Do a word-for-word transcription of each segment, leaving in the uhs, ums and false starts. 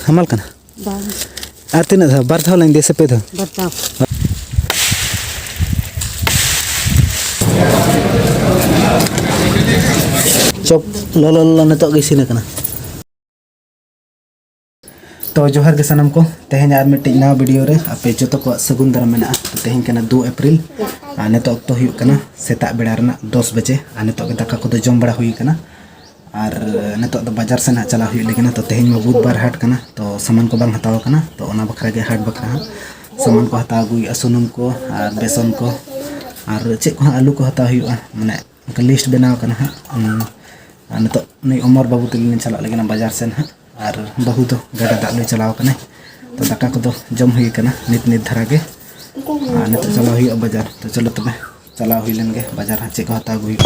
ᱦᱟᱢᱟᱞ ᱠᱟᱱᱟ? ᱵᱟᱝ᱾ ᱟᱨ ᱛᱤᱱᱟᱹᱜ ᱫᱷᱟᱣ? ᱵᱟᱨ ᱫᱷᱟᱣ ᱞᱟᱝ ᱤᱫᱤᱭᱟ ᱥᱮ ᱯᱮ ᱫᱷᱟᱣ? ᱵᱟᱨ ᱫᱷᱟᱣ᱾ ᱪᱚᱯ ᱞᱚᱞᱚ ᱞᱚᱞᱚ ᱱᱤᱛᱚᱜ ᱜᱮ ᱤᱥᱤᱱ ᱟᱠᱟᱱᱟ᱾ ᱛᱚ ᱡᱚᱦᱟᱨ ᱜᱮ ᱥᱟᱱᱟᱢ ᱠᱚ, ᱛᱮᱦᱮᱧ ᱟᱨ ᱢᱤᱫᱴᱤᱡ ᱱᱟᱣᱟ ᱵᱷᱤᱰᱤᱭᱳ ᱨᱮ ᱟᱯᱮ ᱡᱚᱛᱚ ᱠᱚᱣᱟᱜ ᱥᱟᱹᱜᱩᱱ ᱫᱟᱨᱟᱢ ᱢᱮᱱᱟᱜᱼᱟ᱾ ᱛᱚ ᱛᱮᱦᱮᱧ ᱠᱟᱱᱟ ᱫᱩ ᱮᱯᱨᱤᱞ, ᱟᱨ ᱱᱤᱛᱚᱜ ᱚᱠᱛᱚ ᱦᱩᱭᱩᱜ ᱠᱟᱱᱟ ᱥᱮᱛᱟᱜ ᱵᱮᱲᱟ ᱨᱮᱱᱟᱜ ᱫᱚᱥ ᱵᱟᱡᱮ, ᱟᱨ ᱱᱤᱛᱚᱜ ᱜᱮ ᱫᱟᱠᱟ ᱠᱚᱫᱚ ᱡᱚᱢ ᱵᱟᱲᱟ ᱦᱩᱭ ᱠᱟᱱᱟ᱾ ᱟᱨ ᱱᱤᱛᱚᱜ ᱫᱚ ᱵᱟᱡᱟᱨ ᱥᱮᱱ ᱦᱟᱸᱜ ᱪᱟᱞᱟᱣ ᱦᱩᱭᱩᱜ ᱞᱟᱹᱜᱤᱫ ᱠᱟᱱᱟ᱾ ᱛᱚ ᱛᱮᱦᱮᱧ ᱢᱟ ᱵᱩᱫᱷᱵᱟᱨ ᱦᱟᱴ ᱠᱟᱱᱟ, ᱛᱚ ᱥᱟᱢᱟᱱ ᱠᱚ ᱵᱟᱝ ᱦᱟᱛᱟᱣ ᱠᱟᱱᱟ, ᱛᱚ ᱚᱱᱟ ᱵᱟᱠᱷᱨᱟ ᱜᱮ ᱦᱟᱴ ᱵᱟᱠᱷᱨᱟ ᱦᱟᱸᱜ ᱥᱟᱢᱟᱱ ᱠᱚ ᱦᱟᱛᱟᱣ ᱟᱹᱜᱩᱭ ᱦᱩᱭᱩᱜᱼᱟ, ᱥᱩᱱᱩᱢ ᱠᱚ ᱟᱨ ᱵᱮᱥᱚᱱ ᱠᱚ ᱟᱨ ᱪᱮᱫ ᱠᱚ ᱦᱟᱸᱜ ᱟᱹᱞᱩ ᱠᱚ ᱦᱟᱛᱟᱣ ᱦᱩᱭᱩᱜᱼᱟ, ᱢᱟᱱᱮ ᱚᱱᱠᱟ ᱞᱤᱥᱴ ᱵᱮᱱᱟᱣ ᱠᱟᱱᱟ ᱦᱟᱸᱜ᱾ ᱩᱸ, ᱟᱨ ᱱᱤᱛᱚᱜ ᱱᱩᱭ ᱚᱢᱚᱨ ᱵᱟᱹᱵᱩ ᱛᱟᱹᱞᱤᱧ ᱞᱤᱧ ᱪᱟᱞᱟᱜ ᱞᱟᱹᱜᱤᱫ ᱵᱟᱡᱟᱨ ᱥᱮᱱ ᱦᱟᱸᱜ, ᱟᱨ ᱵᱟᱹᱦᱩ ᱫᱚ ᱜᱟᱰᱟ ᱫᱟᱜ ᱞᱩᱭ ᱪᱟᱞᱟᱣ ᱠᱟᱱᱟᱭ᱾ ᱛᱚ ᱫᱟᱠᱟ ᱠᱚᱫᱚ ᱡᱚᱢ ᱦᱩᱭ ᱠᱟᱱᱟ ᱱᱤᱛ ᱱᱤᱛ ᱫᱷᱟᱨᱟ ᱜᱮ, ᱟᱨ ᱱᱤᱛᱚᱜ ᱪᱟᱞᱟᱣ ᱦᱩᱭᱩᱜᱼᱟ ᱵᱟᱡᱟᱨ᱾ ᱛᱚ ᱪᱚᱞᱚ ᱛᱚᱵᱮ ᱪᱟᱞᱟᱣ ᱦᱩᱭ ᱞᱮᱱ ᱜᱮ ᱵᱟᱡᱟᱨ ᱦᱟᱸᱜ, ᱪᱮᱫ ᱠᱚ ᱦᱟᱛᱟᱣ ᱟᱹᱜᱩ ᱦᱩᱭᱩᱜᱼᱟ᱾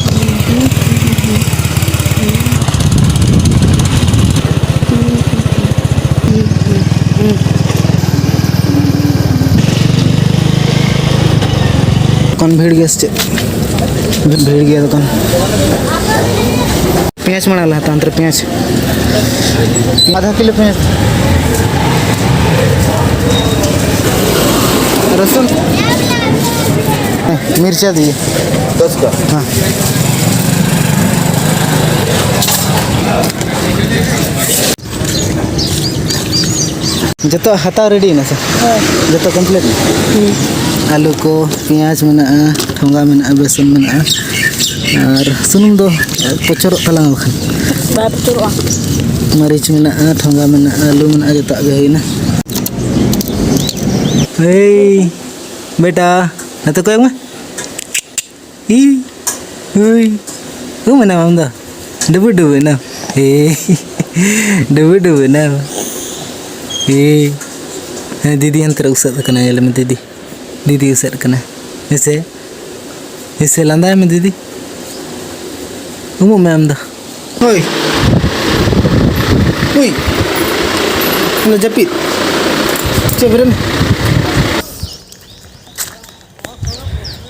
ᱠᱚᱱ ᱵᱷᱤᱲ ᱜᱮᱭᱟ ᱥᱮ ᱪᱮᱫ? ᱵᱷᱤᱲ ᱜᱮᱭᱟ ᱫᱚᱠᱟᱱ᱾ ᱯᱮᱸᱭᱟᱡᱽ ᱢᱟᱲᱟᱝ ᱞᱮ ᱦᱟᱛᱟᱣᱟ, ᱚᱱᱛᱮ ᱨᱮ ᱯᱮᱸᱭᱟᱡᱽ᱾ ᱟᱫᱷᱟ ᱠᱤᱞᱳ ᱯᱮᱸᱭᱟᱡᱽ᱾ ᱨᱟᱹᱥᱩᱱ᱾ ᱦᱮᱸ, ᱢᱤᱨᱪᱟ ᱫᱤᱭᱮ᱾ ᱫᱚᱥ ᱠᱟ᱾ ᱦᱮᱸ᱾ ᱡᱚᱛᱚ ᱦᱟᱛᱟᱣ ᱨᱮᱰᱤ ᱮᱱᱟ ᱥᱮ? ᱦᱳᱭ᱾ ᱡᱚᱛᱚ ᱠᱚᱢᱯᱞᱤᱴ ᱮᱱᱟ? ᱦᱩᱸ᱾ ᱟᱹᱞᱩ ᱠᱚ, ᱯᱮᱸᱭᱟᱡᱽ ᱢᱮᱱᱟᱜᱼᱟ, ᱴᱷᱚᱸᱜᱟ ᱢᱮᱱᱟᱜᱼᱟ, ᱵᱮᱥᱚᱱ ᱢᱮᱱᱟᱜᱼᱟ, ᱟᱨ ᱥᱩᱱᱩᱢ ᱫᱚ ᱯᱚᱪᱚᱨᱚᱜ ᱛᱟᱞᱟᱝᱟ ᱵᱟᱠᱷᱟᱱ᱾ ᱵᱟᱭ ᱯᱚᱪᱚᱨᱚᱜᱼᱟ᱾ ᱢᱟᱹᱨᱤᱪ ᱢᱮᱱᱟᱜᱼᱟ, ᱴᱷᱚᱸᱜᱟ ᱢᱮᱱᱟᱜᱼᱟ, ᱟᱹᱞᱩ ᱢᱮᱱᱟᱜᱼᱟ, ᱡᱚᱛᱚᱣᱟᱜ ᱜᱮ ᱦᱩᱭᱱᱟ᱾ ᱮᱭ ᱵᱮᱴᱟ, ᱱᱚᱛᱮ ᱠᱚᱭᱚᱜ ᱢᱮ᱾ ᱤ, ᱦᱩᱭ, ᱩᱢ ᱮᱱᱟᱢ ᱟᱢ ᱫᱚ? ᱰᱩᱵᱩᱡ ᱰᱩᱵᱩᱡ ᱮᱱᱟᱢ? ᱮ, ᱰᱩᱵᱩᱡ ᱰᱩᱵᱩᱡ ᱮᱱᱟᱢ? ᱮ, ᱦᱮᱸ, ᱫᱤᱫᱤ ᱦᱟᱱᱛᱮ ᱨᱮ ᱩᱥᱟᱹᱫ ᱟᱠᱟᱱᱟ, ᱧᱮᱞ ᱢᱮ ᱫᱤᱫᱤ᱾ ᱫᱤᱫᱤ ᱩᱥᱟᱹᱫ ᱟᱠᱟᱱᱟ᱾ ᱦᱮᱸ ᱥᱮ? ᱦᱮᱸ ᱥᱮ, ᱞᱟᱸᱫᱟᱭ ᱢᱮ ᱫᱤᱫᱤ᱾ ᱩᱢᱩᱜ ᱢᱮ ᱟᱢ ᱫᱚ᱾ ᱦᱳᱭ᱾ ᱦᱩᱭ᱾ ᱚᱱᱟ ᱡᱟᱹᱯᱤᱫ᱾ ᱪᱮᱫ ᱵᱮᱨᱮᱫ ᱢᱮ᱾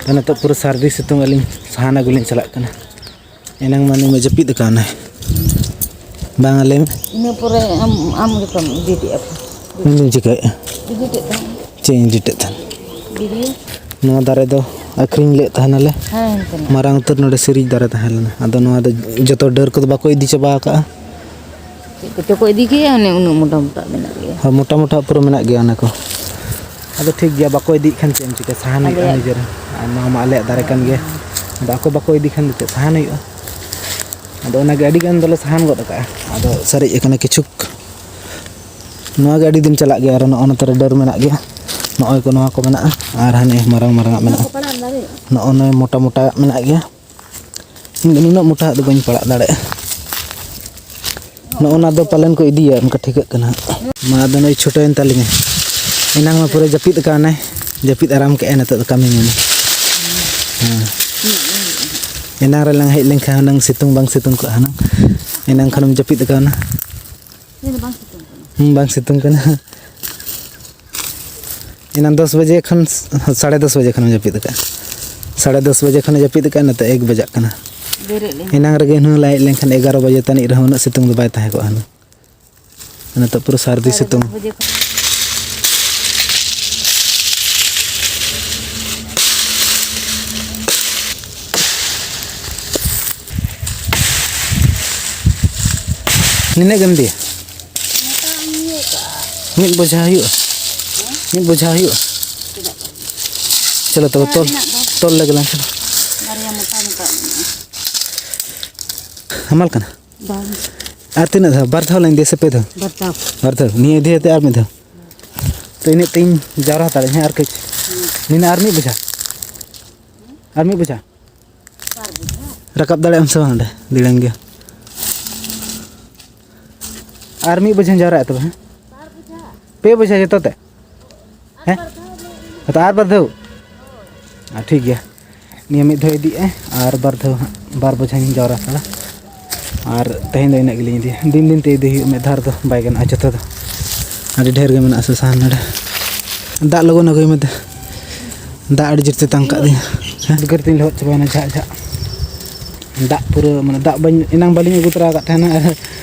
ᱛᱚ ᱱᱤᱛᱚᱜ ᱯᱩᱨᱟᱹ ᱥᱟᱹᱨᱫᱤ ᱥᱤᱛᱩᱝ, ᱟᱹᱞᱤᱧ ᱥᱟᱦᱟᱱ ᱟᱹᱜᱩ ᱞᱤᱧ ᱪᱟᱞᱟᱜ ᱠᱟᱱᱟ᱾ ᱮᱱᱟᱝ ᱢᱟ ᱱᱩᱭ ᱢᱟ ᱡᱟᱹᱯᱤᱫ ᱟᱠᱟᱱᱟᱭ᱾ ᱵᱟᱝ, ᱞᱟᱹᱭ ᱢᱮ᱾ ᱤᱱᱟᱹ ᱯᱚᱨᱮ ᱟᱢ, ᱟᱢ ᱜᱮᱛᱚᱢ ᱤᱫᱤ ᱠᱮᱫᱼᱟ ᱯᱮ᱾ ᱤᱧ ᱫᱩᱧ ᱪᱤᱠᱟᱹᱭᱮᱫᱼᱟ? ᱤᱫᱤ ᱠᱮᱫ ᱛᱟᱦᱮᱸᱫ᱾ ᱪᱮᱫ ᱤᱧ ᱤᱫᱤ ᱠᱮᱫ ᱛᱟᱦᱮᱸᱫ? ᱵᱤᱰᱤᱭᱳ᱾ ᱱᱚᱣᱟ ᱫᱟᱨᱮ ᱫᱚ ᱟᱹᱠᱷᱨᱤᱧ ᱞᱮᱫ ᱛᱟᱦᱮᱱᱟᱞᱮ᱾ ᱦᱮᱸ, ᱮᱱᱛᱮ᱾ ᱢᱟᱨᱟᱝ ᱩᱛᱟᱹᱨ ᱱᱚᱰᱮ ᱥᱤᱨᱤᱡ ᱫᱟᱨᱮ ᱛᱟᱦᱮᱸ ᱞᱮᱱᱟ, ᱟᱫᱚ ᱱᱚᱣᱟ ᱫᱚ ᱡᱚᱛᱚ ᱰᱟᱹᱨ ᱠᱚᱫᱚ ᱵᱟᱠᱚ ᱤᱫᱤ ᱪᱟᱵᱟ ᱟᱠᱟᱜᱼᱟ᱾ ᱪᱮᱫ ᱠᱚᱪᱚ ᱠᱚ ᱤᱫᱤ ᱠᱮᱜᱼᱟ, ᱚᱱᱮ ᱩᱱᱟᱹᱜ ᱢᱚᱴᱟ ᱢᱚᱴᱟ ᱢᱮᱱᱟᱜ ᱜᱮᱭᱟ᱾ ᱦᱳᱭ, ᱢᱚᱴᱟ ᱢᱚᱴᱟ ᱯᱩᱨᱟᱹ ᱢᱮᱱᱟᱜ ᱜᱮᱭᱟ ᱚᱱᱟ ᱠᱚ᱾ ᱟᱫᱚ ᱴᱷᱤᱠ ᱜᱮᱭᱟ, ᱵᱟᱠᱚ ᱤᱫᱤᱭᱮᱫ ᱠᱷᱟᱱ ᱪᱮᱫ ᱮᱢ ᱪᱤᱠᱟᱹᱭᱟ, ᱥᱟᱦᱟᱱ ᱦᱩᱭᱩᱜᱼᱟ ᱟᱞᱮᱭᱟᱜ ᱱᱤᱡᱮᱨ᱾ ᱟᱨ ᱱᱚᱣᱟ ᱢᱟ ᱟᱞᱮᱭᱟᱜ ᱫᱟᱨᱮ ᱠᱟᱱ ᱜᱮᱭᱟ᱾ ᱟᱫᱚ ᱟᱠᱚ ᱵᱟᱠᱚ ᱤᱫᱤ ᱠᱷᱟᱱ ᱫᱚ ᱪᱮᱫ ᱥᱟᱦᱟᱱ ᱦᱩᱭᱩᱜᱼᱟ? ᱟᱫᱚ ᱚᱱᱟᱜᱮ ᱟᱹᱰᱤ ᱜᱟᱱ ᱫᱚᱞᱮ ᱥᱟᱦᱟᱱ ᱜᱚᱫ ᱟᱠᱟᱜᱼᱟ, ᱟᱫᱚ ᱥᱟᱨᱮᱡ ᱟᱠᱟᱱᱟ ᱠᱤᱪᱷᱩ᱾ ᱱᱚᱣᱟ ᱜᱮ ᱟᱹᱰᱤ ᱫᱤᱱ ᱪᱟᱞᱟᱜ ᱜᱮᱭᱟ᱾ ᱟᱨ ᱱᱚᱜᱼᱚ ᱱᱚᱛᱮ ᱨᱮ ᱰᱟᱹᱨ ᱢᱮᱱᱟᱜ ᱜᱮᱭᱟ, ᱱᱚᱜᱼᱚᱭ ᱠᱚ, ᱱᱚᱣᱟ ᱠᱚ ᱢᱮᱱᱟᱜᱼᱟ᱾ ᱟᱨ ᱦᱟᱱᱮ ᱢᱟᱨᱟᱝ ᱢᱟᱨᱟᱝ ᱟᱜ ᱢᱮᱱᱟᱜᱼᱟ, ᱱᱚᱜᱼᱚ ᱱᱚᱣᱟ ᱢᱚᱴᱟ ᱢᱚᱴᱟ ᱢᱮᱱᱟᱜ ᱜᱮᱭᱟ᱾ ᱤᱧ ᱫᱚ ᱱᱩᱱᱟᱹᱜ ᱢᱚᱴᱟ ᱟᱜ ᱫᱚ ᱵᱟᱹᱧ ᱯᱟᱲᱟᱜ ᱫᱟᱲᱮᱭᱟᱜᱼᱟ᱾ ᱱᱚᱜᱼᱚ ᱱᱟ ᱫᱚ ᱯᱟᱞᱮᱱ ᱠᱚ ᱤᱫᱤᱭᱟ, ᱚᱱᱠᱟ ᱴᱷᱤᱠᱟᱹᱜ ᱠᱟᱱᱟ᱾ ᱢᱟ ᱟᱫᱚ ᱱᱩᱭ ᱪᱷᱩᱴᱟᱹᱣᱮᱱ ᱛᱟᱞᱤᱧᱟ, ᱮᱱᱟᱝ ᱢᱟ ᱯᱩᱨᱟᱹ ᱡᱟᱹᱯᱤᱫ ᱟᱠᱟᱱᱟᱭ, ᱡᱟᱹᱯᱤᱫ ᱟᱨᱟᱢ ᱠᱮᱜᱼᱟᱭ, ᱱᱤᱛᱚᱜ ᱫᱚ ᱠᱟᱹᱢᱤ ᱢᱮ᱾ ᱦᱮᱸ, ᱮᱱᱟᱝ ᱨᱮ ᱞᱟᱝ ᱦᱮᱡ ᱞᱮᱱᱠᱷᱟᱱ ᱦᱩᱱᱟᱹᱝ ᱥᱤᱛᱩᱝ ᱵᱟᱝ ᱥᱤᱛᱩᱝ ᱠᱚᱜᱼᱟ ᱦᱩᱱᱟᱹᱝ, ᱮᱱᱟᱝ ᱠᱷᱚᱱᱮᱢ ᱡᱟᱹᱯᱤᱫ ᱟᱠᱟᱱᱟ᱾ ᱱᱤᱭᱟᱹ ᱫᱚ ᱵᱟᱝ ᱥᱤᱛᱩᱝ ᱠᱟᱱᱟ᱾ ᱦᱩᱸ, ᱵᱟᱝ ᱥᱤᱛᱩᱝ ᱠᱟᱱᱟ᱾ ᱮᱱᱟᱝ ᱫᱚᱥ ᱵᱟᱡᱮ ᱠᱷᱚᱱ, ᱥᱟᱲᱮ ᱫᱚᱥ ᱵᱟᱡᱮ ᱠᱷᱚᱱᱮᱢ ᱡᱟᱹᱯᱤᱫ ᱟᱠᱟᱫᱼᱟ᱾ ᱥᱟᱲᱮ ᱫᱚᱥ ᱵᱟᱡᱮ ᱠᱷᱚᱱᱮ ᱡᱟᱹᱯᱤᱫ ᱟᱠᱟᱫᱼᱟ, ᱱᱤᱛᱚᱜ ᱮᱠ ᱵᱟᱡᱟᱜ ᱠᱟᱱᱟ᱾ ᱵᱮᱨᱮᱫ ᱞᱮᱱᱟ᱾ ᱮᱱᱟᱝ ᱨᱮᱜᱮ ᱦᱩᱱᱟᱹᱝ ᱞᱮ ᱦᱮᱡ ᱞᱮᱱᱠᱷᱟᱱ ᱮᱜᱟᱨᱚ ᱵᱟᱡᱮ ᱛᱟᱹᱱᱤᱡ ᱨᱮᱦᱚᱸ ᱩᱱᱟᱹᱜ ᱥᱤᱛᱩᱝ ᱫᱚ ᱵᱟᱭ ᱛᱟᱦᱮᱸ ᱠᱚᱜᱼᱟ ᱦᱩᱱᱟᱹᱝ᱾ ᱱᱤᱛᱚᱜ ᱯᱩᱨᱟᱹ ᱥᱟᱹᱨᱫᱤ ᱥᱟᱲᱮ ᱥᱤᱛᱩᱝ᱾ ᱫᱚᱥ ᱵᱟᱡᱮ ᱠᱷᱚᱱ᱾ ᱱᱤᱱᱟᱹᱜ ᱜᱮᱢ ᱤᱫᱤᱭᱟ? ᱢᱤᱫ ᱵᱚᱡᱷᱟ ᱦᱩᱭᱩᱜᱼᱟ? ᱢᱤᱫ ᱵᱚᱡᱷᱟ ᱦᱩᱭᱩᱜᱼᱟ? ᱪᱚᱞᱚ ᱛᱚᱵᱮ ᱛᱚᱞ, ᱢᱮᱱᱟᱜ ᱫᱚ᱾ ᱛᱚᱞ ᱞᱮᱜᱮ ᱞᱟᱝ ᱪᱚᱞᱚ᱾ ᱵᱟᱨᱭᱟ ᱢᱚᱴᱟ ᱢᱚᱴᱟ ᱢᱮᱱᱟᱜᱼᱟ᱾ ᱦᱟᱢᱟᱞ ᱠᱟᱱᱟ? ᱵᱟᱝ᱾ ᱟᱨ ᱛᱤᱱᱟᱹᱜ ᱫᱷᱟᱣ? ᱵᱟᱨ ᱫᱷᱟᱣ ᱞᱟᱝ ᱤᱫᱤᱭᱟ ᱥᱮ ᱯᱮ ᱫᱷᱟᱣ? ᱵᱟᱨ ᱫᱷᱟᱣ᱾ ᱵᱟᱨ ᱫᱷᱟᱣ᱾ ᱱᱤᱭᱟᱹ ᱤᱫᱤ ᱠᱟᱛᱮ ᱟᱨ ᱢᱤᱫ ᱫᱷᱟᱣ᱾ ᱛᱚ ᱤᱱᱟᱹᱜ ᱛᱤᱧ ᱡᱟᱣᱨᱟ ᱦᱟᱛᱟᱲᱟᱹᱧ ᱦᱮᱸ ᱟᱨ ᱠᱟᱹᱡ᱾ ᱱᱤᱱᱟᱹᱜ ᱟᱨ ᱢᱤᱫ ᱵᱚᱡᱷᱟ᱾ ᱟᱨ ᱢᱤᱫ ᱵᱚᱡᱷᱟ᱾ ᱨᱟᱠᱟᱵ ᱫᱟᱲᱮᱭᱟᱜ ᱟᱢ ᱥᱮ ᱵᱟᱝ ᱚᱸᱰᱮ? ᱫᱤᱲᱟᱹᱝ ᱜᱮ᱾ ᱟᱨ ᱢᱤᱫ ᱵᱚᱡᱷᱟᱧ ᱡᱟᱣᱨᱟᱭᱟ ᱛᱚᱵᱮ, ᱦᱮᱸ? ᱯᱮ ᱵᱚᱡᱷᱟ ᱡᱚᱛᱚ ᱛᱮ? ᱦᱮᱸ? ᱦᱮᱸᱛᱚ ᱟᱨ ᱵᱟᱨ ᱫᱷᱟᱣ? ᱟᱨ ᱴᱷᱤᱠ ᱜᱮᱭᱟ᱾ ᱱᱤᱭᱟᱹ ᱢᱤᱫ ᱫᱷᱟᱣ ᱤᱫᱤᱜᱼᱟ ᱟᱨ ᱵᱟᱨ ᱫᱷᱟᱣ ᱦᱟᱸᱜ, ᱵᱟᱨ ᱵᱚᱡᱷᱟᱧ ᱡᱟᱣᱨᱟ ᱦᱟᱛᱟᱲᱟ᱾ ᱟᱨ ᱛᱮᱦᱮᱧ ᱫᱚ ᱤᱱᱟᱹᱜ ᱜᱮᱞᱤᱧ ᱤᱫᱤᱭᱟ᱾ ᱫᱤᱱ ᱫᱤᱱ ᱛᱮ ᱤᱫᱤ ᱦᱩᱭᱩᱜᱼᱟ, ᱢᱤᱫ ᱫᱷᱟᱣ ᱨᱮᱫᱚ ᱵᱟᱭ ᱜᱟᱱᱚᱜᱼᱟ ᱡᱚᱛᱚ ᱫᱚ᱾ ᱟᱹᱰᱤ ᱰᱷᱮᱨ ᱜᱮ ᱢᱮᱱᱟᱜᱼᱟ ᱥᱮ ᱥᱟᱦᱟᱱ ᱱᱚᱰᱮ᱾ ᱫᱟᱜ ᱞᱚᱜᱚᱱ ᱟᱹᱜᱩᱭ ᱢᱮ ᱛᱮ᱾ ᱫᱟᱜ ᱟᱹᱰᱤ ᱡᱳᱨ ᱛᱮᱛᱟᱝ ᱠᱟᱜ ᱫᱤᱧᱟ᱾ ᱦᱮᱸ? ᱩᱫᱽᱜᱟᱹᱨ ᱛᱤᱧ ᱞᱚᱦᱚᱫ ᱪᱟᱵᱟᱭᱮᱱᱟ ᱡᱷᱟᱜ ᱡᱷᱟᱜ᱾ ᱫᱟᱜ ᱯᱩᱨᱟᱹ, ᱢᱟᱱᱮ, ᱫᱟᱜ ᱵᱟᱹᱧ, ᱮᱱᱟᱝ ᱵᱟᱹᱞᱤᱧ ᱟᱹᱜᱩ ᱛᱚᱨᱟ ᱟᱠᱟᱫ ᱛᱟᱦᱮᱱᱟ, ᱟᱨ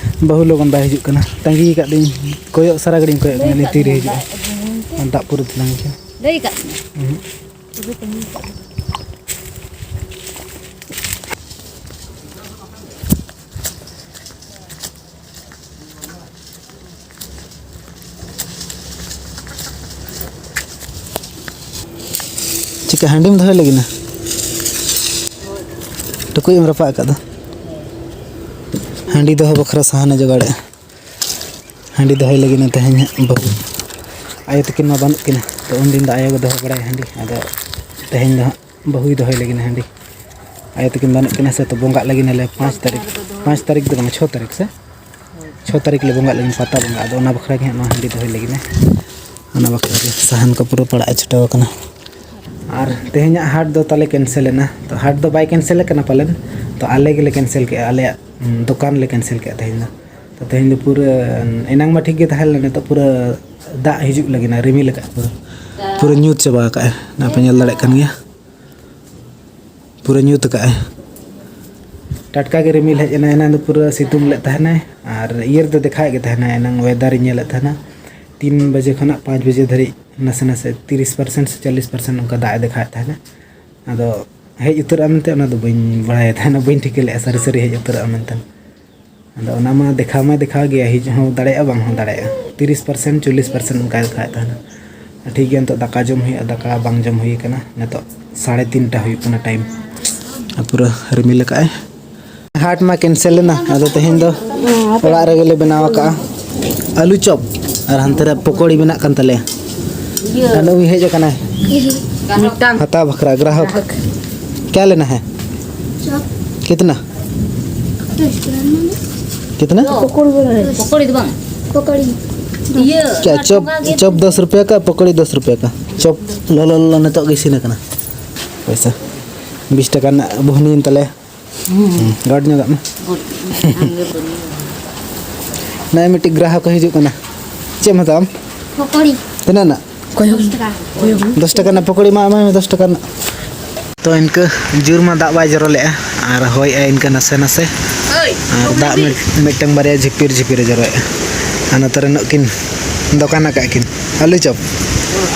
ᱵᱟᱹᱦᱩ ᱞᱚᱜᱚᱱ ᱵᱟᱭ ᱦᱤᱡᱩᱜ ᱠᱟᱱᱟ᱾ ᱛᱟᱺᱜᱤ ᱟᱠᱟᱫ ᱫᱚᱧ, ᱠᱚᱭᱚᱜ ᱥᱟᱨᱟ ᱜᱷᱟᱹᱲᱤᱧ ᱠᱚᱭᱚᱜ ᱠᱟᱱᱟ, ᱛᱤᱨᱮ ᱦᱤᱡᱩᱜᱼᱟ᱾ ᱟᱨ ᱫᱟᱜ ᱯᱩᱨᱟᱹ ᱛᱮᱞᱟᱝ ᱦᱤᱡᱩᱜᱼᱟ᱾ ᱞᱟᱹᱭ ᱟᱠᱟᱫ ᱢᱮ᱾ ᱦᱩᱸ᱾ ᱛᱚᱵᱮ ᱛᱟᱺᱜᱤ ᱟᱠᱟᱫ ᱫᱚ᱾ ᱪᱤᱠᱟ ᱦᱟᱺᱰᱤᱢ ᱫᱚᱦᱚᱭ ᱞᱟᱹᱜᱤᱫ ᱱᱟ? ᱴᱩᱠᱩᱡ ᱮᱢ ᱨᱟᱯᱟᱜ ᱟᱠᱟᱫ ᱫᱚ? ᱦᱟᱺᱰᱤ ᱫᱚᱦᱚ ᱵᱟᱠᱷᱨᱟ ᱥᱟᱦᱟᱱᱮ ᱡᱚᱜᱟᱲᱮᱜᱼᱟ᱾ ᱦᱟᱺᱰᱤ ᱫᱚᱦᱚᱭ ᱞᱟᱹᱜᱤᱫ ᱱᱟ ᱛᱮᱦᱮᱧ ᱦᱟᱸᱜ ᱵᱟᱹᱦᱩ᱾ ᱟᱭᱳ ᱛᱟᱹᱠᱤᱱ ᱢᱟ ᱵᱟᱹᱱᱩᱜ ᱠᱤᱱᱟ, ᱛᱚ ᱩᱱᱫᱤᱱ ᱫᱚ ᱟᱭᱳ ᱜᱮ ᱫᱚᱦᱚ ᱵᱟᱲᱟᱭᱟ ᱦᱟᱺᱰᱤ᱾ ᱟᱫᱚ ᱛᱮᱦᱮᱧ ᱫᱚ ᱦᱟᱸᱜ ᱵᱟᱹᱦᱩᱭ ᱫᱚᱦᱚᱭ ᱞᱟᱹᱜᱤᱫ ᱦᱟᱺᱰᱤ᱾ ᱟᱭᱳ ᱛᱟᱹᱠᱤᱱ ᱵᱟᱹᱱᱩᱜ ᱠᱤᱱᱟ ᱥᱮ, ᱛᱚ ᱵᱚᱸᱜᱟᱜ ᱞᱟᱹᱜᱤᱫ ᱟᱞᱮ ᱯᱟᱸᱪ ᱛᱟᱹᱨᱤᱠᱷ, ᱯᱟᱸᱪ ᱛᱟᱹᱨᱤᱠᱷ ᱫᱚ ᱵᱟᱝᱟ, ᱪᱷᱚ ᱛᱟᱹᱨᱤᱠᱷ ᱥᱮ, ᱪᱷᱚ ᱛᱟᱹᱨᱤᱠᱷ ᱞᱮ ᱵᱚᱸᱜᱟᱜ ᱞᱟᱹᱜᱤᱫ, ᱯᱟᱛᱟ ᱵᱚᱸᱜᱟ᱾ ᱟᱫᱚ ᱚᱱᱟ ᱵᱟᱠᱷᱨᱟ ᱜᱮ ᱦᱟᱸᱜ ᱱᱚᱣᱟ ᱦᱟᱺᱰᱤ ᱫᱚᱦᱚᱭ ᱞᱟᱹᱜᱤᱫ ᱞᱮ, ᱚᱱᱟ ᱵᱟᱠᱷᱨᱟ ᱜᱮ ᱥᱟᱦᱟᱱ ᱠᱚ ᱯᱩᱨᱟᱹ ᱯᱟᱲᱟᱜ ᱮ ᱪᱷᱩᱴᱟᱹᱣ ᱟᱠᱟᱱᱟ᱾ ᱟᱨ ᱛᱮᱦᱮᱧᱟᱜ ᱦᱟᱴ ᱫᱚ ᱛᱟᱞᱮ ᱠᱮᱱᱥᱮᱞ ᱮᱱᱟ, ᱛᱚ ᱦᱟᱴ ᱫᱚ ᱵᱟᱭ ᱠᱮᱱᱥᱮᱞ ᱟᱠᱟᱱᱟ ᱯᱟᱞᱮᱱ, ᱛᱚ ᱟᱞᱮ ᱜᱮᱞᱮ ᱠᱮᱱᱥᱮᱞ ᱠᱮᱜᱼᱟ, ᱟᱞᱮᱭᱟᱜ, ᱩᱸ, ᱫᱚᱠᱟᱱ ᱞᱮ ᱠᱮᱱᱥᱮᱞ ᱠᱮᱜᱼᱟ ᱛᱮᱦᱮᱧ ᱫᱚ᱾ ᱛᱚ ᱛᱮᱦᱮᱧ ᱫᱚ ᱯᱩᱨᱟᱹ, ᱮᱱᱟᱝ ᱢᱟ ᱴᱷᱤᱠ ᱜᱮ ᱛᱟᱦᱮᱸ ᱞᱮᱱᱟ, ᱱᱤᱛᱚᱜ ᱯᱩᱨᱟᱹ ᱫᱟᱜ ᱦᱤᱡᱩᱜ ᱞᱟᱹᱜᱤᱫ ᱱᱟ, ᱨᱤᱢᱤᱞ ᱟᱠᱟᱫ ᱯᱩᱨᱟᱹ, ᱯᱩᱨᱟᱹ ᱧᱩᱛ ᱪᱟᱵᱟ ᱟᱠᱟᱫᱼᱟᱭ, ᱱᱚᱣᱟ ᱯᱮ ᱧᱮᱞ ᱫᱟᱲᱮᱭᱟᱜ ᱠᱟᱱ ᱜᱮᱭᱟ᱾ ᱯᱩᱨᱟᱹ ᱧᱩᱛ ᱟᱠᱟᱫᱼᱟᱭ᱾ ᱴᱟᱴᱠᱟ ᱜᱮ ᱨᱤᱢᱤᱞ ᱦᱮᱡ ᱮᱱᱟ, ᱮᱱᱟᱝ ᱫᱚ ᱯᱩᱨᱟᱹ ᱥᱤᱛᱩᱝ ᱞᱮᱫ ᱛᱟᱦᱮᱱᱟᱭ, ᱟᱨ ᱤᱭᱟᱹ ᱨᱮᱫᱚ ᱫᱮᱠᱷᱟᱣᱮᱫ ᱜᱮ ᱛᱟᱦᱮᱱᱟᱭ, ᱮᱱᱟᱝ ᱚᱭᱮᱫᱟᱨᱤᱧ ᱧᱮᱞᱮᱫ ᱛᱟᱦᱮᱱᱟ, ᱛᱤᱱ ᱵᱟᱡᱮ ᱠᱷᱚᱱᱟᱜ ᱯᱟᱸᱪ ᱵᱟᱡᱮ ᱫᱷᱟᱹᱨᱤᱡ ᱱᱟᱥᱮ ᱱᱟᱥᱮ ᱛᱤᱨᱤᱥ ᱯᱟᱨᱥᱮᱱᱴ ᱥᱮ ᱪᱚᱞᱞᱤᱥ ᱯᱟᱨᱥᱮᱱᱴ ᱚᱱᱠᱟ ᱫᱟᱜ ᱮ ᱫᱮᱠᱷᱟᱣᱮᱫ ᱛᱟᱦᱮᱱᱟ᱾ ᱟᱫᱚ ᱦᱮᱡ ᱩᱛᱟᱹᱨᱚᱜᱼᱟ ᱢᱮᱱᱛᱮ ᱚᱱᱟ ᱫᱚ ᱵᱟᱹᱧ ᱵᱟᱲᱟᱭ ᱛᱟᱦᱮᱱᱟ, ᱵᱟᱹᱧ ᱴᱷᱤᱠᱟᱹ ᱞᱮᱫᱼᱟ ᱥᱟᱹᱨᱤ ᱥᱟᱹᱨᱤ ᱦᱮᱡ ᱩᱛᱟᱹᱨᱚᱜᱼᱟ ᱢᱮᱱᱛᱮ᱾ ᱟᱫᱚ ᱚᱱᱟ ᱢᱟ ᱫᱮᱠᱷᱟᱣ ᱢᱟᱭ ᱫᱮᱠᱷᱟᱣ ᱜᱮᱭᱟ, ᱦᱤᱡᱩᱜ ᱦᱚᱸ ᱫᱟᱲᱮᱭᱟᱜᱼᱟ, ᱵᱟᱝ ᱦᱚᱸ ᱫᱟᱲᱮᱭᱟᱜᱼᱟ, ᱛᱤᱨᱤᱥ ᱯᱟᱨᱥᱮᱱᱴ ᱪᱚᱞᱞᱤᱥ ᱯᱟᱨᱥᱮᱱᱴ ᱚᱱᱠᱟᱭ ᱫᱮᱠᱷᱟᱣᱮᱫ ᱛᱟᱦᱮᱱᱟ᱾ ᱴᱷᱤᱠ ᱜᱮᱭᱟ, ᱱᱤᱛᱚᱜ ᱫᱟᱠᱟ ᱡᱚᱢ ᱦᱩᱭᱩᱜᱼᱟ, ᱫᱟᱠᱟ ᱵᱟᱝ ᱡᱚᱢ ᱦᱩᱭ ᱟᱠᱟᱱᱟ, ᱱᱤᱛᱚᱜ ᱥᱟᱲᱮ ᱛᱤᱱᱴᱟ ᱦᱩᱭᱩᱜ ᱠᱟᱱᱟ ᱴᱟᱭᱤᱢ᱾ ᱟᱨ ᱯᱩᱨᱟᱹ ᱨᱤᱢᱤᱞ ᱟᱠᱟᱫᱼᱟᱭ᱾ ᱦᱟᱴ ᱢᱟ ᱠᱮᱱᱥᱮᱞ ᱮᱱᱟ, ᱟᱫᱚ ᱛᱮᱦᱮᱧ ᱫᱚ ᱚᱲᱟᱜ ᱨᱮᱜᱮ ᱞᱮ ᱵᱮᱱᱟᱣ ᱟᱠᱟᱫᱼᱟ ᱟᱹᱞᱩ ᱪᱚᱯ, ᱟᱨ ᱦᱟᱱᱛᱮ ᱨᱮ ᱯᱚᱠᱳᱲᱤ ᱵᱮᱱᱟᱜ ᱠᱟᱱ ᱛᱟᱞᱮᱭᱟ᱾ ᱟᱨ ᱱᱩᱭ ᱦᱮᱡ ᱟᱠᱟᱱᱟᱭ ᱢᱤᱫᱴᱟᱝ ᱦᱟᱛᱟᱣ ᱵᱟᱠᱷᱨᱟ, ᱜᱨᱟᱦᱚᱠ᱾ ᱜᱨᱟᱦᱚᱠ᱾ ᱠᱭᱟ ᱞᱮᱱᱟ ᱦᱮ? ᱪᱚᱯ᱾ ᱠᱤᱛᱱᱟ? ᱫᱚᱥ ᱴᱟᱠᱟ ᱢᱟᱱᱮ? ᱠᱤᱛᱱᱟ? ᱯᱚᱠᱳᱲᱤ ᱵᱚᱞᱮ᱾ ᱯᱚᱠᱳᱲᱤ ᱫᱚ ᱵᱟᱝ᱾ ᱯᱚᱠᱳᱲᱤ᱾ ᱤᱭᱟᱹ, ᱠᱭᱟ ᱚᱱᱟ ᱪᱚᱯ? ᱴᱷᱚᱸᱜᱟ ᱜᱮ᱾ ᱪᱚᱯ ᱫᱚᱥ ᱨᱩᱯᱤᱭᱟ ᱠᱟ, ᱯᱚᱠᱳᱲᱤ ᱫᱚᱥ ᱨᱩᱯᱤᱭᱟ ᱠᱟ᱾ ᱪᱚᱯ ᱞᱚᱞᱚ ᱞᱚᱞᱚ ᱱᱤᱛᱚᱜ ᱜᱮ ᱤᱥᱤᱱ ᱟᱠᱟᱱᱟ᱾ ᱯᱚᱭᱥᱟ ᱵᱤᱥ ᱴᱟᱠᱟ ᱨᱮᱱᱟᱜ ᱵᱩᱦᱱᱤᱭᱮᱱ ᱛᱟᱞᱮᱭᱟ᱾ ᱦᱩᱸ᱾ ᱦᱩᱸ, ᱜᱟᱰ ᱧᱚᱜᱟᱜ ᱢᱮ᱾ ᱜᱚᱰ ᱟᱢ ᱜᱮ ᱵᱟᱹᱱᱩᱭᱟ᱾ ᱱᱚᱜᱼᱚᱭ ᱢᱤᱫᱴᱤᱡ ᱜᱨᱟᱦᱚᱠ ᱦᱤᱡᱩᱜ ᱠᱟᱱᱟ᱾ ᱪᱮᱫ ᱮᱢ ᱦᱟᱛᱟᱣᱟ ᱟᱢ? ᱯᱚᱠᱳᱲᱤ᱾ ᱛᱤᱱᱟᱹᱜ ᱨᱮᱱᱟᱜ? ᱠᱚᱭᱚᱜ᱾ ᱫᱚᱥ ᱴᱟᱠᱟ᱾ ᱫᱚᱥ ᱴᱟᱠᱟ ᱨᱮᱱᱟᱜ ᱯᱚᱠᱳᱲᱤ ᱢᱟ ᱮᱢᱟᱭ ᱢᱮ, ᱫᱚᱥ ᱴᱟᱠᱟ ᱨᱮᱱᱟᱜ᱾ ᱛᱚ ᱤᱱᱠᱟᱹ ᱡᱳᱨ ᱢᱟ ᱫᱟᱜ ᱵᱟᱭ ᱡᱚᱨᱚ ᱞᱮᱜᱼᱟ, ᱟᱨ ᱦᱚᱭᱮᱜᱼᱟᱭ ᱤᱱᱠᱟᱹ ᱱᱟᱥᱮ ᱱᱟᱥᱮ᱾ ᱟᱨ ᱫᱟᱜ ᱢᱤᱫ, ᱢᱤᱫᱴᱟᱝ ᱵᱟᱨᱭᱟ ᱡᱷᱤᱯᱤᱨ ᱡᱷᱤᱯᱤᱨ ᱮ ᱡᱚᱨᱚᱭᱮᱜᱼᱟ᱾ ᱟᱨ ᱱᱚᱛᱮ ᱨᱮ ᱱᱩᱜ ᱠᱤᱱ ᱫᱚᱠᱟᱱ ᱟᱠᱟᱫ ᱠᱤᱱ ᱟᱹᱞᱩ ᱪᱚᱯ᱾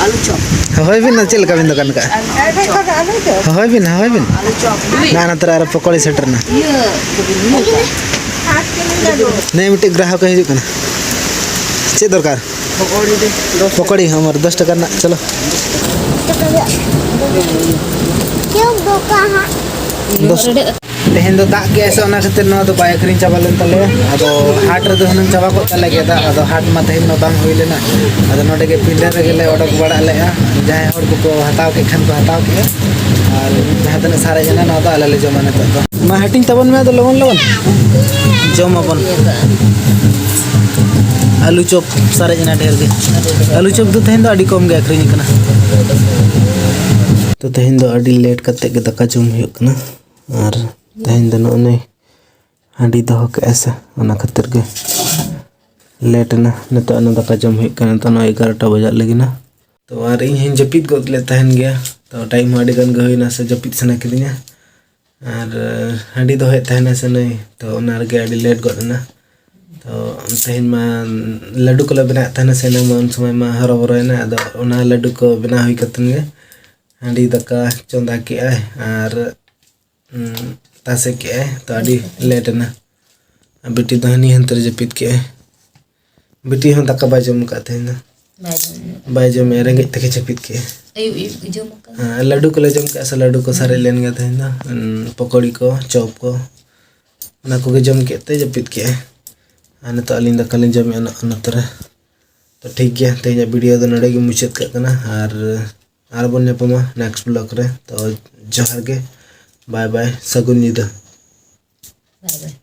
ᱟᱹᱞᱩ ᱪᱚᱯ᱾ ᱦᱚᱦᱚᱭ ᱵᱤᱱ, ᱪᱮᱫ ᱞᱮᱠᱟ ᱵᱤᱱ ᱫᱚᱠᱟᱱ ᱠᱟᱜᱼᱟ? ᱦᱚᱦᱚᱭ ᱵᱤᱱ, ᱦᱚᱦᱚᱭ ᱵᱤᱱ᱾ ᱟᱹᱞᱩ ᱪᱚᱯ᱾ ᱱᱚᱜᱼᱚᱭ ᱱᱚᱛᱮ ᱨᱮ ᱟᱨᱚ ᱯᱚᱠᱚᱲᱤ ᱥᱮᱴᱮᱨ ᱮᱱᱟ᱾ ᱤᱭᱟᱹ, ᱱᱮ ᱢᱤᱫᱴᱮᱡ ᱜᱨᱟᱦᱚᱠ ᱮ ᱦᱤᱡᱩᱜ ᱠᱟᱱᱟ᱾ ᱪᱮᱫ ᱫᱚᱨᱠᱟᱨ? ᱯᱚᱠᱚᱲᱤ ᱦᱚᱸ ᱟᱢᱟᱨ ᱫᱚᱥ ᱴᱟᱠᱟ ᱨᱮᱱᱟᱜ, ᱪᱚᱞᱚ᱾ ᱪᱮᱫ ᱫᱚᱠᱟᱱ ᱦᱟᱸᱜ? ᱫᱚᱥ᱾ ᱛᱮᱦᱮᱧ ᱫᱚ ᱫᱟᱜ ᱠᱮᱜᱼᱟᱭ ᱥᱮ, ᱚᱱᱟ ᱠᱷᱟᱹᱛᱤᱨ ᱱᱚᱣᱟ ᱫᱚ ᱵᱟᱭ ᱟᱹᱠᱷᱨᱤᱧ ᱪᱟᱵᱟ ᱞᱮᱱ ᱛᱟᱞᱮᱭᱟ᱾ ᱟᱫᱚ ᱦᱟᱴ ᱨᱮᱫᱚ ᱦᱩᱱᱟᱹᱝ ᱪᱟᱵᱟ ᱠᱚᱜ ᱛᱟᱞᱮ ᱜᱮᱭᱟ ᱫᱟᱜ, ᱟᱫᱚ ᱦᱟᱴ ᱢᱟ ᱛᱮᱦᱮᱧ ᱢᱟ ᱵᱟᱝ ᱦᱩᱭ ᱞᱮᱱᱟ᱾ ᱟᱫᱚ ᱱᱚᱰᱮ ᱜᱮ ᱯᱤᱸᱰᱟᱹ ᱨᱮᱜᱮ ᱞᱮ ᱚᱰᱚᱠ ᱵᱟᱲᱟ ᱞᱮᱜᱼᱟ᱾ ᱡᱟᱦᱟᱸᱭ ᱦᱚᱲ ᱠᱚᱠᱚ ᱦᱟᱛᱟᱣ ᱠᱮᱫ ᱠᱷᱟᱱ ᱠᱚ ᱦᱟᱛᱟᱣ ᱠᱮᱜᱼᱟ, ᱟᱨ ᱡᱟᱦᱟᱸ ᱛᱤᱱᱟᱹᱜ ᱥᱟᱨᱮᱡ ᱮᱱᱟ, ᱱᱚᱣᱟ ᱫᱚ ᱟᱞᱮ ᱞᱮ ᱡᱚᱢᱟ ᱱᱤᱛᱚᱜ ᱫᱚ᱾ ᱢᱟ ᱦᱟᱹᱴᱤᱧ ᱛᱟᱵᱚᱱ ᱢᱮ, ᱟᱫᱚ ᱞᱚᱜᱚᱱ ᱞᱚᱜᱚᱱ ᱡᱚᱢ ᱟᱵᱚᱱ᱾ ᱟᱹᱞᱩ ᱪᱚᱯ ᱥᱟᱨᱮᱡ ᱮᱱᱟ ᱰᱷᱮᱨ ᱜᱮ᱾ ᱟᱹᱞᱩ ᱪᱚᱯ ᱫᱚ ᱛᱮᱦᱮᱧ ᱫᱚ ᱟᱹᱰᱤ ᱠᱚᱢ ᱜᱮ ᱟᱹᱠᱷᱨᱤᱧ ᱠᱟᱱᱟ᱾ ᱛᱚ ᱛᱮᱦᱮᱧ ᱫᱚ ᱟᱹᱰᱤ ᱞᱮᱴ ᱠᱟᱛᱮ ᱜᱮ ᱫᱟᱠᱟ ᱡᱚᱢ ᱦᱩᱭᱩᱜ ᱠᱟᱱᱟ, ᱟᱨ ᱛᱮᱦᱮᱧ ᱫᱚ ᱱᱚᱜᱼᱚᱭ ᱦᱟᱺᱰᱤ ᱫᱚᱦᱚ ᱠᱮᱜᱼᱟᱭ ᱥᱮ, ᱚᱱᱟ ᱠᱷᱟᱹᱛᱤᱨ ᱜᱮ ᱞᱮᱴ ᱮᱱᱟ᱾ ᱱᱤᱛᱚᱜ ᱚᱱᱟ ᱫᱟᱠᱟ ᱡᱚᱢ ᱦᱩᱭᱩᱜ ᱠᱟᱱᱟ, ᱱᱤᱛᱚᱜ ᱱᱚᱜᱼᱚᱭ ᱮᱜᱟᱨᱚᱴᱟ ᱵᱟᱡᱟᱜ ᱞᱟᱹᱜᱤᱫ ᱱᱟ᱾ ᱛᱚ ᱟᱨ ᱤᱧ ᱦᱚᱸᱧ ᱡᱟᱹᱯᱤᱫ ᱜᱚᱫ ᱞᱮᱫ ᱛᱟᱦᱮᱱ ᱜᱮᱭᱟ, ᱛᱚ ᱴᱟᱭᱤᱢ ᱦᱚᱸ ᱟᱹᱰᱤ ᱜᱟᱱ ᱜᱮ ᱦᱩᱭᱱᱟ ᱥᱮ, ᱡᱟᱹᱯᱤᱫ ᱥᱟᱱᱟ ᱠᱤᱫᱤᱧᱟ᱾ ᱟᱨ ᱦᱟᱺᱰᱤ ᱫᱚᱦᱚᱭᱮᱫ ᱛᱟᱦᱮᱱᱟ ᱥᱮ ᱱᱩᱭ, ᱛᱚ ᱚᱱᱟ ᱨᱮᱜᱮ ᱟᱹᱰᱤ ᱞᱮᱴ ᱜᱚᱫ ᱮᱱᱟ᱾ ᱛᱚ ᱛᱮᱦᱮᱧ ᱢᱟ ᱞᱟᱹᱰᱩ ᱠᱚᱞᱮ ᱵᱮᱱᱟᱣᱮᱫ ᱛᱟᱦᱮᱱᱟ ᱥᱮ, ᱮᱱᱟᱝ ᱢᱟ ᱩᱱ ᱥᱚᱢᱚᱭ ᱢᱟ ᱦᱚᱨᱚᱵᱚᱨᱚᱭᱮᱱᱟ᱾ ᱟᱫᱚ ᱚᱱᱟ ᱞᱟᱹᱰᱩ ᱠᱚ ᱵᱮᱱᱟᱣ ᱦᱩᱭ ᱠᱟᱛᱮᱫ ᱜᱮ ᱦᱟᱺᱰᱤ ᱫᱟᱠᱟ ᱪᱚᱸᱫᱟ ᱠᱮᱜᱼᱟᱭ ᱟᱨ, ᱩᱸ, ᱛᱟᱥᱮ ᱠᱮᱜᱼᱟᱭ᱾ ᱛᱚ ᱟᱹᱰᱤ ᱞᱮᱴ ᱮᱱᱟ᱾ ᱟᱨ ᱵᱤᱴᱤ ᱫᱚ ᱦᱟᱹᱱᱤ ᱦᱟᱱᱛᱮ ᱨᱮ ᱡᱟᱹᱯᱤᱫ ᱠᱮᱜᱼᱟᱭ᱾ ᱵᱤᱴᱤ ᱦᱚᱸ ᱫᱟᱠᱟ ᱵᱟᱭ ᱡᱚᱢ ᱟᱠᱟᱫ ᱛᱟᱦᱮᱱᱟ᱾ ᱵᱟᱭ ᱡᱚᱢ ᱧᱚᱜ᱾ ᱵᱟᱭ ᱡᱚᱢᱮᱜᱼᱟ, ᱨᱮᱸᱜᱮᱡ ᱛᱮᱜᱮ ᱡᱟᱹᱯᱤᱫ ᱠᱮᱜᱼᱟᱭ᱾ ᱟᱹᱭᱩᱵ ᱟᱹᱭᱩᱵ ᱡᱚᱢ ᱟᱠᱟᱫᱟ᱾ ᱦᱮᱸ, ᱞᱟᱹᱰᱩ ᱠᱚᱞᱮ ᱡᱚᱢ ᱠᱮᱜᱼᱟ ᱥᱮ, ᱞᱟᱹᱰᱩ ᱠᱚ ᱥᱟᱨᱮᱡ ᱞᱮᱱ ᱜᱮᱭᱟ ᱛᱮᱦᱮᱧ ᱫᱚ᱾ ᱩᱸ, ᱯᱚᱠᱚᱲᱤ ᱠᱚ, ᱪᱚᱯ ᱠᱚ, ᱚᱱᱟ ᱠᱚᱜᱮ ᱡᱚᱢ ᱠᱮᱫ ᱛᱮ ᱡᱟᱹᱯᱤᱫ ᱠᱮᱜᱼᱟᱭ᱾ ᱟᱨ ᱱᱤᱛᱚᱜ ᱟᱹᱞᱤᱧ ᱫᱟᱠᱟ ᱞᱤᱧ ᱡᱚᱢᱮᱜᱼᱟ ᱱᱚᱜᱼᱚ ᱱᱚᱛᱮ ᱨᱮ᱾ ᱛᱚ ᱴᱷᱤᱠ ᱜᱮᱭᱟ, ᱛᱮᱦᱮᱧᱟᱜ ᱵᱷᱤᱰᱤᱭᱳ ᱫᱚ ᱱᱚᱰᱮ ᱜᱮ ᱢᱩᱪᱟᱹᱫ ᱠᱟᱜ ᱠᱟᱱᱟ᱾ ᱟᱨ ᱟᱨᱵᱚᱱ ᱧᱟᱯᱟᱢᱟ ᱱᱮᱠᱥᱴ ᱵᱞᱚᱜ ᱨᱮ᱾ ᱛᱚ ᱡᱚᱦᱟᱨ ᱜᱮ, ᱵᱟᱭ ᱵᱟᱭ, ᱥᱟᱹᱜᱩᱱ ᱧᱤᱫᱟᱹ᱾ ᱵᱟᱭ ᱵᱟᱭ᱾